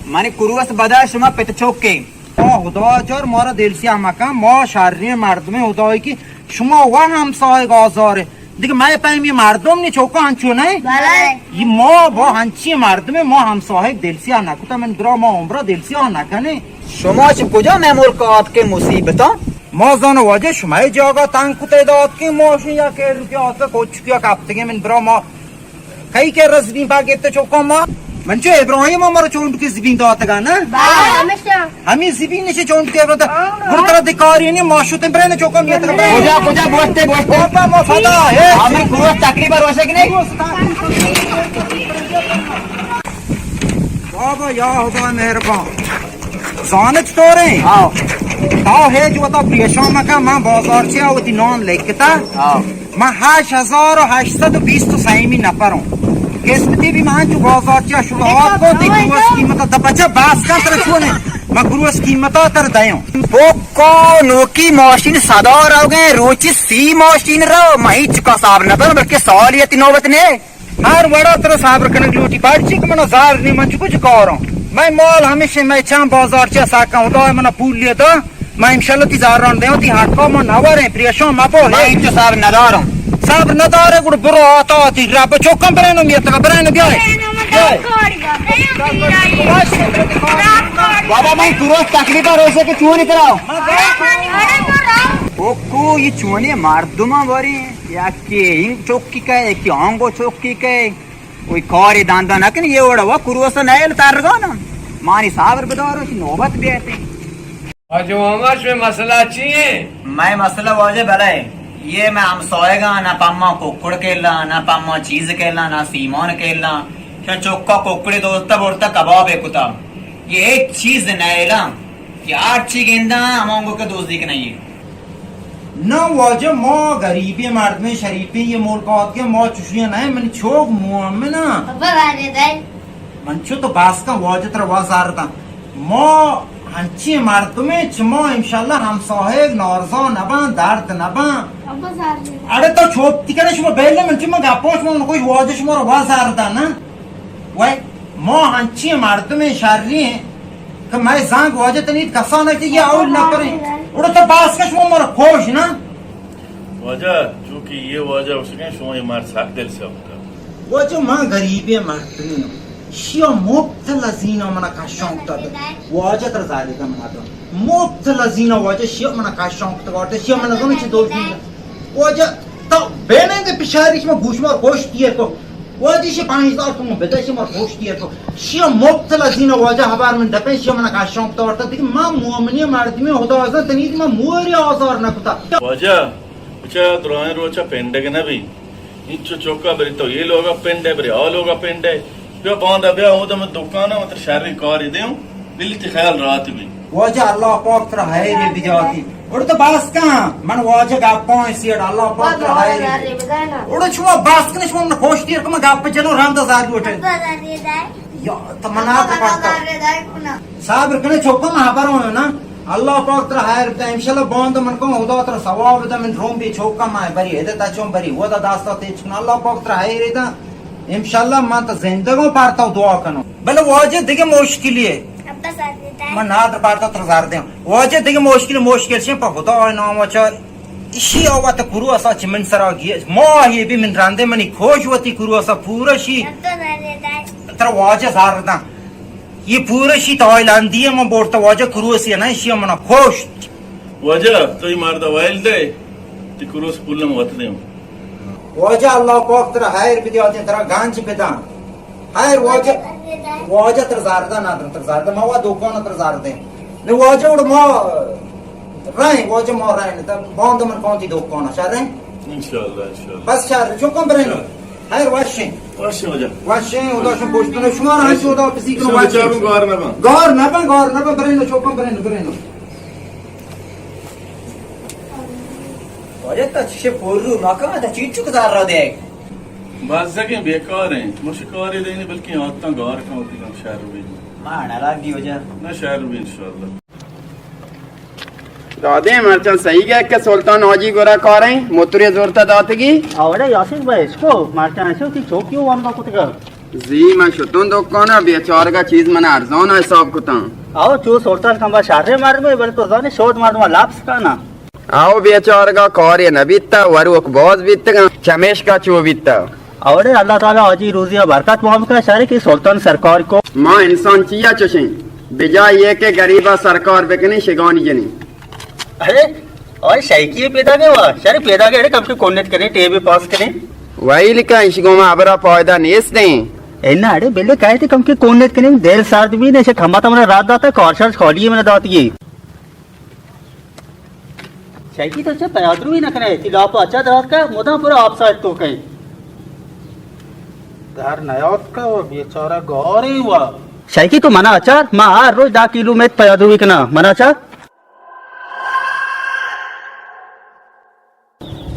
منی کروس بدا شما پت چوکے۔ آ خدا جار مارا دل سیاہ مکن، ما شریں مردمیں خدای کہ شما و ہمسایگ آزارے۔ دیگه مئے پیمی مردم نی چوکا انچو نہ؟ بلے۔ یہ ما با ہنچی مردم ما ہمساہگ دل سیاہ نہ کتا، من برا ما عمرہ دل سیاہ نہ کنے۔ شما چہ کجا مئے ملک آتکے مصیبتاں؟ ما زانو واجہ شمئے جاگہ تنگ کتے دات کہ ما شی یا کہ روپیہ آتکا کوچکیا کپتگے من برا ما کئی کہ رزبین پا گپتے چوکا ما۔ من چو ابراہیم ہمارا چونڈ کے زبین داتگا نا؟ بلے۔ ہمیشہ۔ ہمیں زبین نشے چونڈ کے بتا۔ ہاں۔ گڑ ترا دکاری نہیں، ما شوتیں برے نے چوکا میت کپتگا۔ کجا، کجا بوشتے، بوشتے؟ بابا، ما فدا ہے۔ ہمیں کروس تقریبا روشے کہ نہیں؟ بابا، یا خدا مہربان۔ زانت تو رہے؟ ہاں۔ تا ہے جو تا پریشان مکا، ما بازار چیا وتی نام لکھتا۔ ہاں۔ من ہشت ہزار و ہشت سد و بیست و سیمی نفروں۔ قسمتی بھی من چو بازار چیا شروعات کو، دی کروس قیمتا دا بچہ باس کا تر چونے۔ من کروس قیمتا تر دیوں۔ پوکو نوکی ماشین صدا روگے، روچی سی ماشین رو، من ہیچ کا صاحب نہ بلکہ سالیتی نوبت نے۔ ہر وڑا ترا صبر کنگ لوٹی، پرچی کہ منا زار نی، من چو کچھ کاروں۔ مئے مال ہمیشہ مئے چم بازار چہ ساکاں، خدا منا پول لیا دا، من انشاءاللہ تی زاران دیاں، تی حقا ما نواریں، پریشان مبو۔ من انچو صبر نداروں۔ صبر ندارے گڑ برو آتا تی رب چوکاں برینو میتگا، برینو بیائے۔ بیائے۔ بابا من کروس تکلیفا روشے کہ چونی ترا۔ کوکو، یہ چونیں مردماں باریں، یکے این چکی کئے، یکے آنگو چکی کئے، کوئی کارے دندا نہ کن، یہ وڑا وا کروس نیل ترگانا، مانی صبر بدارو، چی نوبت بیتے۔ واجہ محمد، شمئے مسئلہ چی ایں؟ مئے مسئلہ واجہ بلے، یہ مئے ہمسایگاں نہ پما ککڑ کیلاں، نہ پما چیز کیلاں، نہ سیمان کیلاں، شمئے چکا ککڑے دوستا برتا کبابے کتا، یہ ہچ چیز نیلاں۔ کہ ہرچی گنداں ہمانگو کہ دزی کنگی۔ نہ واجہ، ما غریبیں مردمیں، شریفیں، یہ ملک آتکیں، ما چشیاں نہ، منی چوک مومن آں۔ ابا بارے دے۔ من چو تو باس کن واجہ، ترا وا زار داں۔ ما ہنچیں مردمیں، چما انشاءاللہ ہمساہگ نارزا نباں، درد نباں۔ ابا زار دے۔ اڑے تو چوپ تی کنے، شما بیلے، من چو من گپاں، شما من کوئی واجہ شما را وا زار داں نا۔ وای، ما ہنچیں مردمیں شریں کہ مئے زانگ واجہ تنیت کسان ات، یہ اول نفریں۔ اڑے تو باس کش، ما مرا کوش نا۔ واجہ، چونکہ یہ واجہ اشکیں، شما یہ مرد سک دل سیاہ کتا۔ واجہ، ما غریبیں مردمیں، شیا مفت لذینا منا کشان کتا۔ واجہ تر زالی کا منا تو مفت لذینا واجہ شیا منا کشان کتا، واجہ شیا منا زمین چی دور دینگا۔ واجہ، تو بیننگ پشاری شما گوش مار کوش تیر کو۔ واجہ شی پانچ ہزار تومن بدہ، شی مار پوشتی تو۔ شی مبتلا زین واجہ ہبار من دپن، شی منا کاشان کتا ورتا۔ دیگه ما مومنی مردمی خدا ازن تنید ما موری آزار نکتا۔ واجہ، بچا درائیں روچا پنڈگ نبی۔ انچو چوکا بری تو یہ لوگا پنڈے، بری آ لوگا پنڈے۔ بیا باندا بیا، اودا من دکانا، من تر شریں کاری دیوں۔ بلی تی خیال راحت بی۔ واجہ اللہ پاک ترا خیر بداتی۔ اڑ تو بس کن، من واجہ گپاں سیٹ، اللہ پاک ترا خیر۔ اڑ شما بس کن، شما من خوش دیر کم گپ جنو رند زاری وٹے۔ یا تو منا تو پڑتا۔ صبر کنے چوکا، من خبر ہوں نا۔ اللہ پاک ترا خیر بدا، انشاءاللہ باند من کو خدا ترا ثواب بدا، من روم بی چوکا، من بری ہدے تا چون بری ودا داستا تیچ کن، اللہ پاک ترا خیر بدا۔ انشاءاللہ من تو زندگوں پر تو دعا کنوں۔ بلے واجہ دیگه مشکلی ہے۔ ابا زر دیتا ہے۔ من نادر پارتا تر زر دیں۔ واجہ دیگه مشکل، مشکل شیں پہ خدا نام چا۔ اشی آوات کرو اسا چی من سرا گیے۔ ما یہ بھی من رندے منی کوش وتی کرو اسا پورا شی۔ ابا زر دیتا ہے۔ تر واجہ زر داں۔ یہ پورا شی تھائیلندی ہے، من بورتا واجہ کروسی ہے نا، اشی منا کوشت۔ واجہ، تو یہ مرد وائل دے، تی کروس پولم وت دیں۔ واجہ اللہ پاک ترا خیر بدی، آتیں ترا گنج بداں۔ خیر واجہ، واجہ تر زاردہ نادر، تر زاردہ، ما وا دکان تر زاردے۔ نے واجہ اڑ ما رہیں، واجہ ما رہیں، تا باند من کانتی دکان، شر رہیں؟ انشاءاللہ، انشاءاللہ۔ بس شر، چکم بریں۔ خیر وشیں۔ وشیں واجہ۔ وشیں، ادا شو پشتنے، شما رہیں، شو ادا پسی کنو شما وشیں۔ چاروں گار نبا۔ گار نبا، گار نبا، بریں، چکم بریں، بریں۔ واجہ تا چشے پر رو مکان، تا چیچو کدار را دے۔ بزگیں بیکار ہیں، مش کاری دینی بلکہ آتاں گار کن وتی کم شر بی۔ ما ناراض دی واجہ۔ نہ شر بی انشاءاللہ۔ دادے مرچاں صحیح گئے کہ سلطان حاجی گورا کاریں، موترے زورتا داتگی۔ آوڑے یاسر بھائی اس کو مرچاں ایسو کی چوکی وان کا کتگا۔ زی من شتون دکانا، بیچارگا چیز من ارزان حساب کتاں۔ آو چو سلطان کمبا شر مردمے، بلے تو زانے شود مردم لاپس کانا۔ آو بیچارگا کارے نبیتا، وروک باز بیتگاں، چمیشکا چو بیتا۔ اوڑے اللہ تعالی آجی روزی برکت مام کا شر کہ سلطان سرکار کو۔ ما انسان چیا چشیں، بجائے یہ کہ غریبا سرکار بکنی شگانی جنی۔ ارے، اور شیکی پیدا گئے وا، شر پیدا گئے، کم کے کونت کرے، ٹیبے پاس کرے۔ ویل کا اشگو ما ابرا فائدہ نیست دیں۔ اے نہ، اڑے بلے کہتے کم کے کونت کرے، دیر سارد بھی نہیں، شک ہمارا تمہارا رات داتا، کارشار خالی ہے، میں نے داتی ہے۔ شیکی تو چہ پیادروی نہ کنے، تی لاپ اچا درات کا، مدام پورا آپ سائٹ تو کہیں۔ در نیات کا و بیچارہ گارے وا۔ شیکی تو منا اچار، ما ہر روز دہ کیلومتر پیادروی کنا، منا اچار۔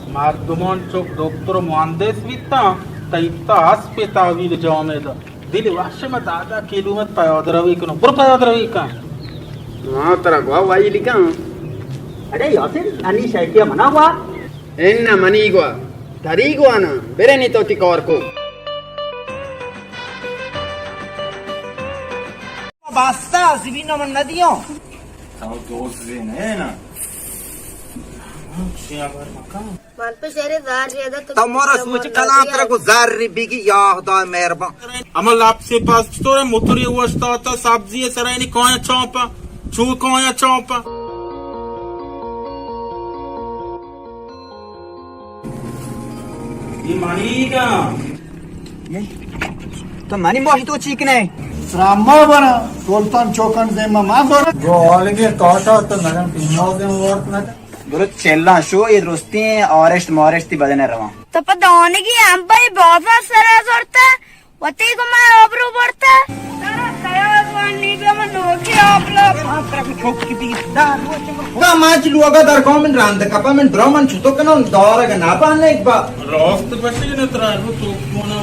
مردمان چک دکتر و مہندس بیتاں، تئی تا اسپے تحویل جامے دا۔ دل وش ما دہ دہ کیلومتر پیادہ روی کنو۔ برو پیادہ روی کن۔ ما ترا گوا وائی لکھاں۔ اڑے یاسر، انی شیکیا منا گوا۔ ان منی گوا، تری گوا نا، برے نی تو تی کار کو۔ بستا، زمین من ندیوں۔ تو دوست زین ہے نا۔ من پہ شہر زار زیادہ تو تو مارا سوچ کلام ترا کو زر بگی یا خدا مہربان۔ اما لاپ سے پاس چطور ہے؟ موتری اوشتا تا سبزی سرائنی کایا چاپا، چو کایا چاپا۔ منی کا؟ تو منی باشی تو چی کنے؟ سراما برا، سلطان چوکن زیما ما برا۔ گو آلگے کاٹا تو نگن پیمازیں وارت نہ۔ برو چلاں شو، اے درستیں آرشت مارشتی بدن رواں۔ تو پہ دانگی ہم بھائی بازار سرا زورتا، وتی گو میں آبرو برتا۔ ترا تیار وانی بیا من نوکی آبلا پاترا کو چوکی دی دار۔ کا ماچ لوگا در قوم من راند کپا من درو من چتو کنن دارگ نہ پانے ایک با۔ راست بشی نہ ترا رو تو کونا۔